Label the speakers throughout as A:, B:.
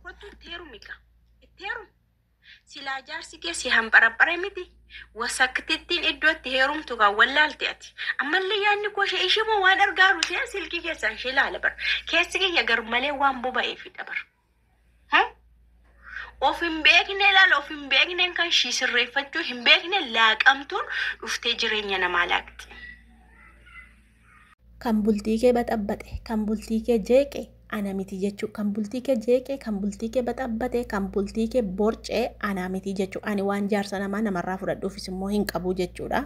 A: Kottu itti heerumi kaa. Itti heerumi. Silaa jaarsi kee si hanpharaphare miti. Wasaktittiin iddoo itti heerumtu kan wallaalte ati. Ammallee yaadni koo ishee ishee moo waan argaaru ta'e silkii keessaan ishee ilaala bara. Keessi kiyya garmalee waan boba'eefidha bara. Ha? Of hin beekne ilaala of hin beekneen kan ishii sirreeffachuu hin beekne laaqamtuun dhuftee jireenya namaa laaqxi.
B: Kan bultii kee baxabbate, kan bultii kee jeeqe ana miti jechuu. Kan bultii kee jeeqe, kan bultii kee baxabbate, kan bultii kee borcee ana miti jechuu. Ani waan jaarsa namaa namarraa fudhadhuufis immoo hin qabu jechuudha.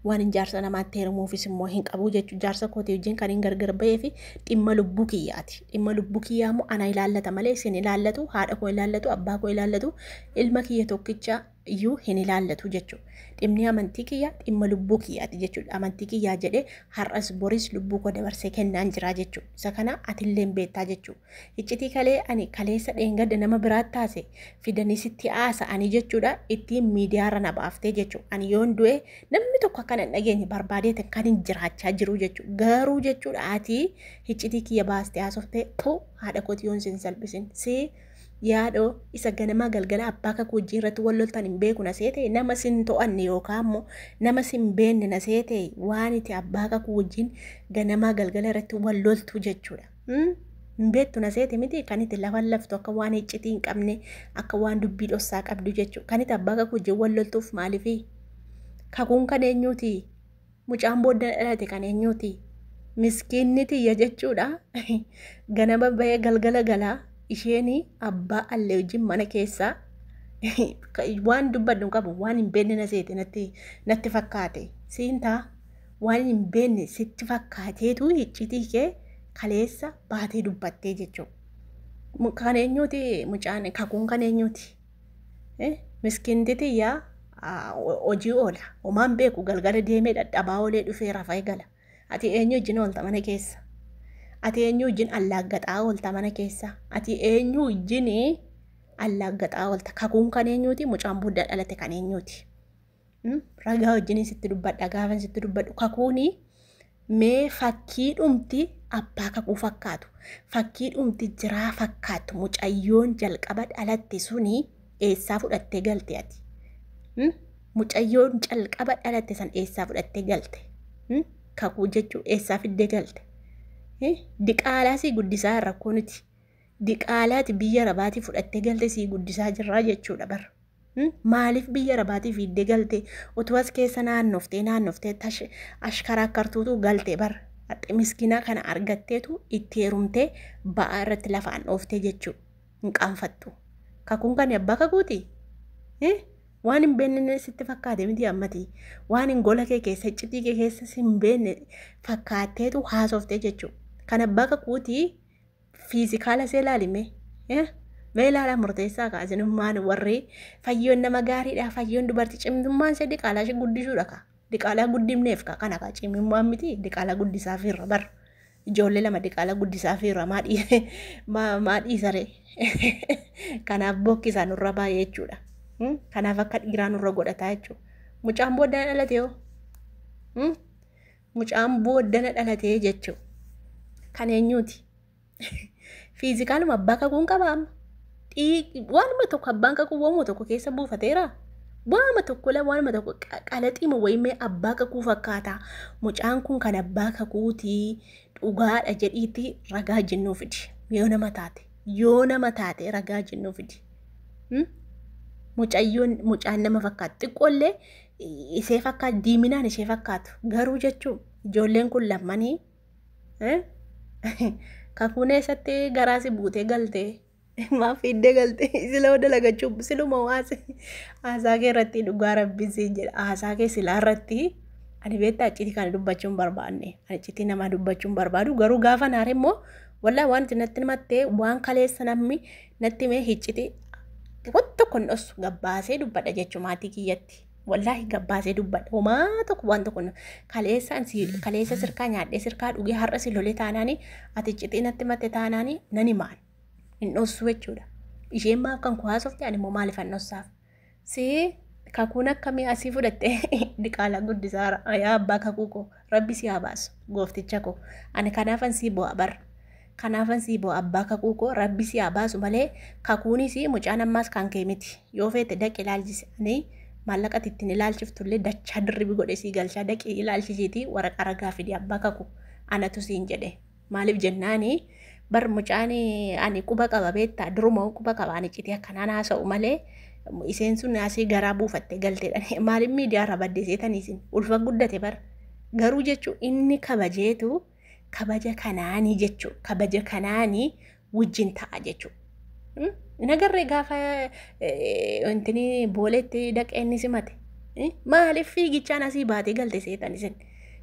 B: Waan hin jaarsa namaatti heerumuufis immoo hin qabu jechuudha. Jaarsa kootii wajjin kan hin gargar ba'ee fi dhimma lubbuu kiyyaati. Dhimma lubbuu kiyyaa immoo ana ilaallata malee isin ilaallatu, haadha koo ilaallatu, abbaa koo ilaallatu, ilma kiyya tokkicha iyyuu hin ilaallatu jechuudha. Dhimmi amantii kiyyaa dhimma lubbuu kiyyaati jechuudha. Amantii kiyyaa jedhee har'as boris lubbuu koo dabarsee kennaan jira jechuudha. Isa kana atillee hin beektaa jechuudha. Iccitii kalee ani kaleessa dheengadda nama biraatti taase fidanii sitti haasa'anii jechuudha. Ittiin miidiyaarra na baaftee jechuudha. Ani yoon du'e namni tokko akkana hin dhageenye barbaadeetiin kan hin jiraachaa jiru jechuudha. Garuu jechuudha ati iccitii kiyya baastee haasoftee tu haadha kooti yoon sin salphisin si yaadoo isa ganamaa galgala abbaa kakuu wajjin irratti wal loltan hin beeku na seete nama sin to'anne yookaan immoo nama sin beekne na seete waan itti abbaa kakuu wajjin ganamaa galgala irratti wal loltu jechuudha. Hin beektu na seete miti kan itti lafa laftu akka waan iccitii hin qabne akka waan dubbii dhossaa qabdu jechuudha. Kan itti abbaa kakuu wajjin wal loltuuf maaliifi? Kakuun kan eenyuuti? Mucaan booda dhalate kan eenyuuti? Miskiinni tiyya jechuudha. Ganama bahee galgala galaa isheen abbaa allee wajjin mana keessaa waan dubbadhu hin qabu waan hin beekne na seete natti fakkaate. Siin taa waan hin beekne sitti fakkaateetu iccitii kee kaleessa baatee dubbattee jechuudha. Kan eenyuuti mucaan kakuun kan eenyuuti? Miskiinti tiyyaa hojii oola. Homaan beeku galgala deemee dadhabaa oolee dhufee rafee gala. Ati eenyu wajjin oolta mana keessa? Ati eenyu wajjin allaaggaxaa oolta mana keessa? Ati eenyu wajjin allaaggaxaa oolta? Kakuun kan eenyuuti? Mucaan booda dhalate kan eenyuuti? Ragaa wajjin sitti dubbadha gaafan sitti dubbadhu kakuuni mee fakkii dhumti abbaa kakuu fakkaatu fakkii dhumti jiraa fakkaatu mucayyoon jalqaba dhalatte suni eessaa fudhattee galte ati? Mucayyoon calqaba dhalatte san eessaa fudhattee galte? Kakuu jechuun eessaa fiddee galte? Diqaalaa sii guddisaa irra rakkoo nuti. Diqaalaati biyya rabaatii fudhattee galte sii guddisaa jirraa jechuudha bara. Maaliif biyya rabaatii fiddee galte utuu as keessa naannoftee naannoftee ashkaraakkartuutu galte bara. Haxxe miskiinaa kana argatteetu itti heerumtee ba'aa irratti lafaan dhooftee jechuudha. Hin qaanfattu. Kakuun kan abbaa kakuuti? Waan hin beekne sitti fakkaate miti ammati. Waan hin gola kee keessa iccitii kee keessa si hin beekne fakkaatteetu haasoftee jechuudha. Kan abbaa kakuuti fiizikaala see ilaalime. Mee ilaalaa murteessaa kaasinummaan warri fayyoon nama gaariidha. Fayyoon dubartii cimtummaan ishee diqaalaa ishee guddisuudha ka. Diqaalaa guddifneef ka kana ka cimummaan miti diqaalaa guddisaa fiirra bara. Ijoollee lama diqaalaa guddisaa fiirra maa dhiisaree. Kanaaf bokkisaa nurra baay'ee jechuudha. Kanaaf akka dhiiraa nurra godhataa jechuudha. Mucaan booddana dhalate hoo? Mucaan booddana dhalatee jechuudha. Kan eenyuuti? Fiizikaaluma abbaa kakuun qaba amma. Waanuma tokko abbaan kakuu waanuma tokko keessa buufateera. Waanuma tokko waanuma tokko qalaxiima wayimee abbaa kakuu fakkaata. Mucaan kun kan abbaa kakuuti dhugaadha jedhiitti ragaa jennuu fidi. Yoo nama taate yoo nama taate ragaa jennuu fidi. Mucayyoon mucaan nama fakkaatu xiqqoollee ishee fakkaatu diiminaan ishee fakkaatu garuu jechuun ijoolleen kun lammanii kakuun eessatti garaasi buutee galtee maaf fiddee galtee siloo dalagachuu siluma haasaa kee irratti dhugaa rabbi siin jedha haasaa kee silaa irratti ani beektaa iccitii kana dubbachuu hin barbaanne ani iccitii namaa dubbachuu hin barbaadu garuu gaafa naare immoo wallaahi waan natti himattee waan kaleessa namni natti himee iccitii waan tokko hin dhossu gabbaasee dubbadha jechuun maatii kiyyatti. Wallaahi gabbaasee dubbadha. Homaa tokko waan tokko kaleessa sirkaa nyaadhee sirkaa dhugee har'a si lolee taanaani ati iccitii natti himatte taanaani nan himaan. Hin dhossu jechuudha. Isheen maaf kan koo haasofte ani immoo maaliif hin dhossaaf? Si kakuun akkamii asii fudhatte diqaalaa guddisaa yaa abbaa kakuu koo rabbi si haa baasu goofticha koo ani kanaafan sii bu'a bara. Kanaafan sii boo abbaa kakuu koo rabbi si haa baasu malee kakuunis mucaan ammaas kan kee miti. Yoo feete dhaqi ilaalchisi. Ani maallaqa ittiin ilaalchiftullee dachaa dirribi godhe sii galchaa dhaqi ilaalchisiitii waraqaa ragaa fidi abbaa kakuu anatu siin jedhe. Maaliif jennaani bar mucaan ani quba qaba beektaa duruma quba qaba ani citii akkanaan haasa'u malee isheen sun asii garaa buufatte galteedha. Maaliif miidiyaa irra baddee seetanii isin ulfa guddate bar. Garuu jechuun inni kabajeetu kabaja kanaanii jechuun kabaja kanaanii wajjin ta'a jechuudha. Nagarree gaafa wanti booletti dhaqee inni simate. Maaliif fiigichaan asii baatee galte seetan isin?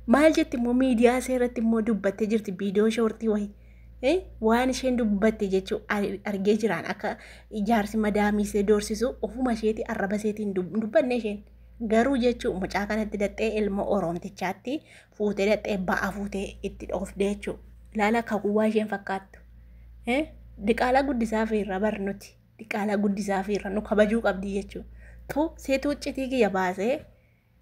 B: Maal jetti immoo miidiyaa seeratti immoo dubbattee jirti viidiyoo shoortii wayii. Waan isheen dubbatte jechuun argee jiraan akka ijaarsi madaamii ishee doorsisu ofuma isheetii arraba isheetiin dubbanne isheen. Garuu jechuun mucaa kanatti daxxee ilma Oromtichaatti fuutee daxxee ba'aa fuutee itti dhoofde jechuudha. Ilaala kakuwwaa isheen fakkaattu. Diqaalaa guddisaa fi irra bar nuti. Diqaalaa guddisaa fi irra nu kabajuu qabdi jechuudha. Tu seetuu iccitii kiyya baasee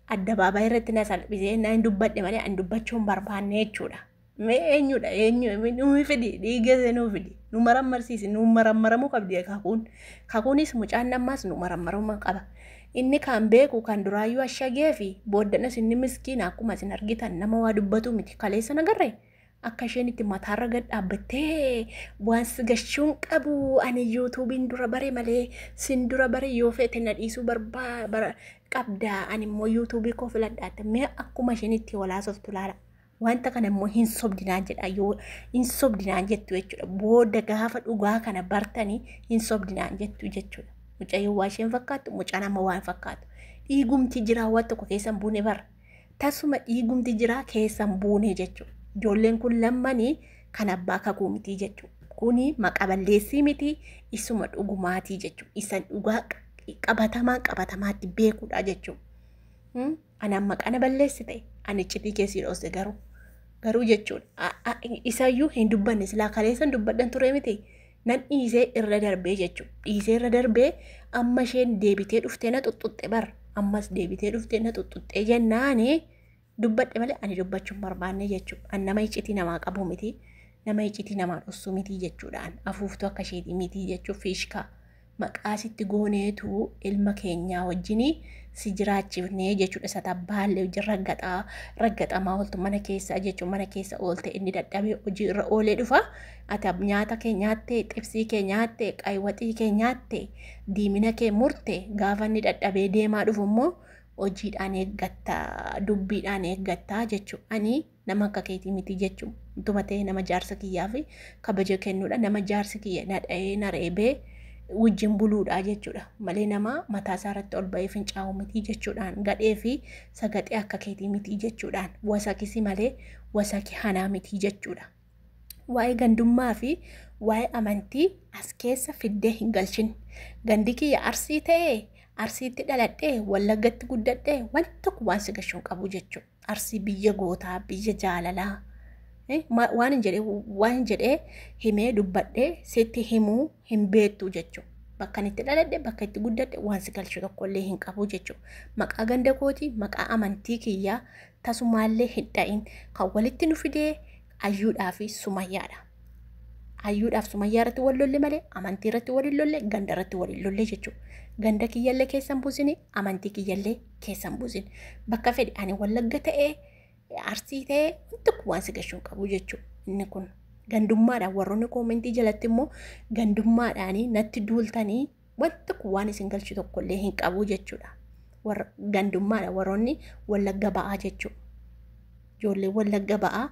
B: addabaabaayii irratti na salphisee na hin dubbadhe malee ani dubbachuu hin barbaanne jechuudha. Mee eenyudha eenyu nuu fidi dhiiga nuu fidi nu marammarsiisi nu marammaramuu qabdi kakuun. Kakuunis mucaan ammaas nu marammaramuu qaba. Inni kan beeku kan duraayyuu ashagee fi booddanas inni miskiina akkuma isin argitan nama waa dubbatu miti kaleessa nagarree. Akka isheen itti mataarra gad dhaabbattee waan si gashuun qabu ani yuutuubiin dura bare malee sin dura bare yoo feete na dhiisuu qabda ani immoo yuutuubii koo filadhaatti mee akkuma isheen itti walaasoftu laala. Wanta kana immoo hin sobdinaan jedha yoo hin sobdinaan jettu jechuudha. Booda gaafa dhugaa kana bartanii hin sobdinaan jettu jechuudha. Mucayyoo waa isheen fakkaattu mucaan amma waan fakkaatu. Dhiigumti jiraa waan tokko keessan buune bara. Tasuma dhiigumti jiraa keessan buune jechuudha. Ijoolleen kun lammanii kan abbaa kakuu miti jechuudha. Kuni maqa balleessii miti isuma dhugumaatii jechuudha. Isa dhugaa qabatamaa qabatamaatti beekuudha jechuudha. Ani amma qana balleessite ani iccitii keessi dhoose garuu. Garuu jechuudha. Isayyuu hin dubbanne silaa kaleessan dubbadhan ture miti. Nan dhiisee irra darbee jechuudha. Dhiisee irra darbee amma isheen deebitee dhuftee na xuxuxxe bara. Ammas deebitee dhuftee na xuxuxxee jennaani dubbadhe malee ani dubbachuu hin barbaanne jechuudha. Ani nama iccitii namaa qabu miti. Nama iccitii namaa dhossu miti jechuudhaan. Afuuftuu akka isheetii miti jechuun fiishkaa. Maqaa sitti gooneetu ilma keenyaa wajjin si jiraachifnee jechuudha. Isa tabbaallee hojii raggaxamaa ooltu mana keessa jechuudha. Mana keessa oolte inni dadhabee hojii irra oolee dhufa. Ati nyaata kee nyaattee, xibsii kee nyaattee, qaywaxii kee nyaattee, diimina kee murte gaafa inni dadhabee deemaa dhufu immoo hojiidhaan eeggattaa, dubbiidhaan eeggattaa jechuudha. Ani nama akka keetii miti jechuudha. Utuma ta'e nama jaarsa kiyyaa fi kabaja kennuudha. Nama jaarsi kiyya na dha'ee na reebee wajjin buluudha jechuudha. Malee nama mataa isaa irratti ol ba'ee fincaa'u miti jechuudhaan gadhee fi sagaxee akka keetii miti jechuudhaan wasakisi malee wasaki hanaa miti jechuudha. Waa'ee gandummaa fi waa'ee amantii as keessa fiddee hin galchin. Gandi kiyya arsii ta'ee arsiitti dhaladhee wallaggatti guddadhee wanti tokko waan si gashuun qabu jechuudha. Arsii biyya gootaa biyya jaalalaa. Waan jedhee himee dubbadhee sitti himuu hin beektu jechuudha. Bakka itti dhaladhe bakka itti guddadhe waan si galchu tokkollee hin qabu jechuudha. Maqaa ganda kootii maqaa amantii kiyyaa tasumaallee hin dha'in kan walitti nu fidee ayyuudhaa fi sumayyaadha. Ayyuudhaaf sumayyaa irratti wal lolle malee amantii irratti wal hin lolle ganda irratti wal hin lolle jechuudha. Ganda kiyyallee keessan buusini amantii kiyyallee keessan buusin. Bakka fedhe ani wallagga ta'ee arsii ta'ee wanti tokko waan si gashuun qabu jechuudha. Inni kun gandummaadhaan warroonni koomentii jalatti immoo gandummaadhaan natti duultanii wanti tokko waan isin galchu tokkollee hin qabu jechuudha. Gandummaadhaan warroonni wallagga ba'aa jechuudha. Ijoollee wallagga ba'aa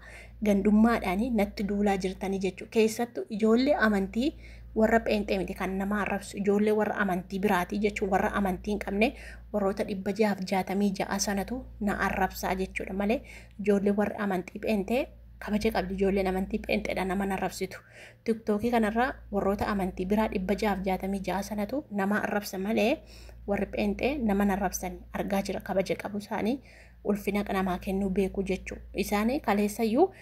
B: gandummaadhaan natti duulaa jirtanii jechuudha. Keessattuu ijoollee amantii warra pheenxee miti kan nama arrabsu ijoollee warra amantii biraatii jechuudha. Warra amantii hin qabne warroota 666 sanatu na arrabsaa jechuudha malee ijoollee warra amantii pheenxee kabaja qabdi ijoolleen amantii pheenxeedha nama arrabsitu. Tiktookii kanarraa warroota amantii biraa 666 sanatu nama arrabsa malee warri pheenxee nama arrabsan argaa jira kabaja qabu isaanii ulfina namaa kennuu beeku jechuudha. Isaanii kaleessayyuu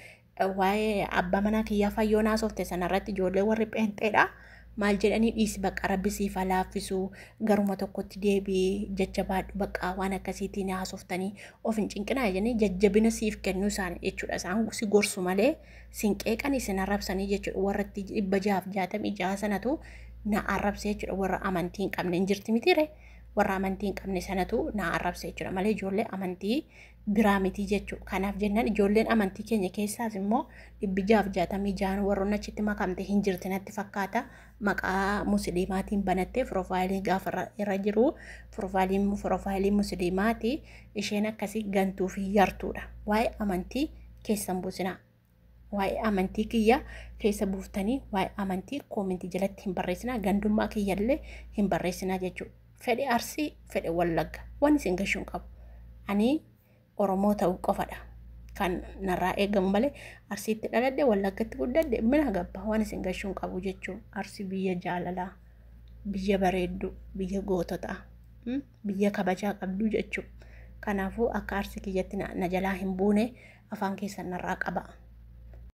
B: waa'ee abbaa manaa kiyyaa fayyoo naasofte sanarratti ijoollee warri pheenxeedha. Maal jedhanii dhiisi bakka rabbi siif haa laaffisu, garuma tokkotti deebi'ee jajjabaadhu, bakka waan akkasiitiin haasoftanii of hin cinqinaa jedhanii jajjabina siif kennuu isaanii jechuudha. Isaan si gorsu malee sin qeeqanii sin arrabsanii jechuudha. Warra itti 666 sanatu na arrabse jechuudha. Warra amantii hin qabne hin jirti mitiire. Warra amantii hin qabne sanatu na arrabse jechuudha. Malee ijoollee amantii biraa miti jechuudha. Kanaaf jennaan ijoolleen amantii keenya keessaas immoo 666 warroonni achitti makamte hin jirti natti fakkaata. Maqaa musliimaatiin banattee piroofaayilii gaafa irra jiru piroofaayilii musliimaati. Isheen akkasii gantuu fi yartuudha. Waa'ee amantii keessan buusinaa. Waa'ee amantii kiyya keessa buuftanii waa'ee amantii koomentii jalatti hin barreessinaa. Gandummaa kiyyallee hin barreessinaa jechuudha. Fedhe Arsii, fedhe Wallagga, waan isin gashuun qabu. Ani Oromoo ta'uu qofadha kan narraa eegamu malee Arsiitti dhaladhe, Wallaggatti guddadhe, mina gabba waan isin gashuun qabu jechuudha. Arsii biyya jaalalaa, biyya bareedduu, biyya goototaa, biyya kabajaa qabdu jechuudha. Kanaafuu akka Arsii kiyyatti na jalaa hin buune, afaan keessan narraa qaba.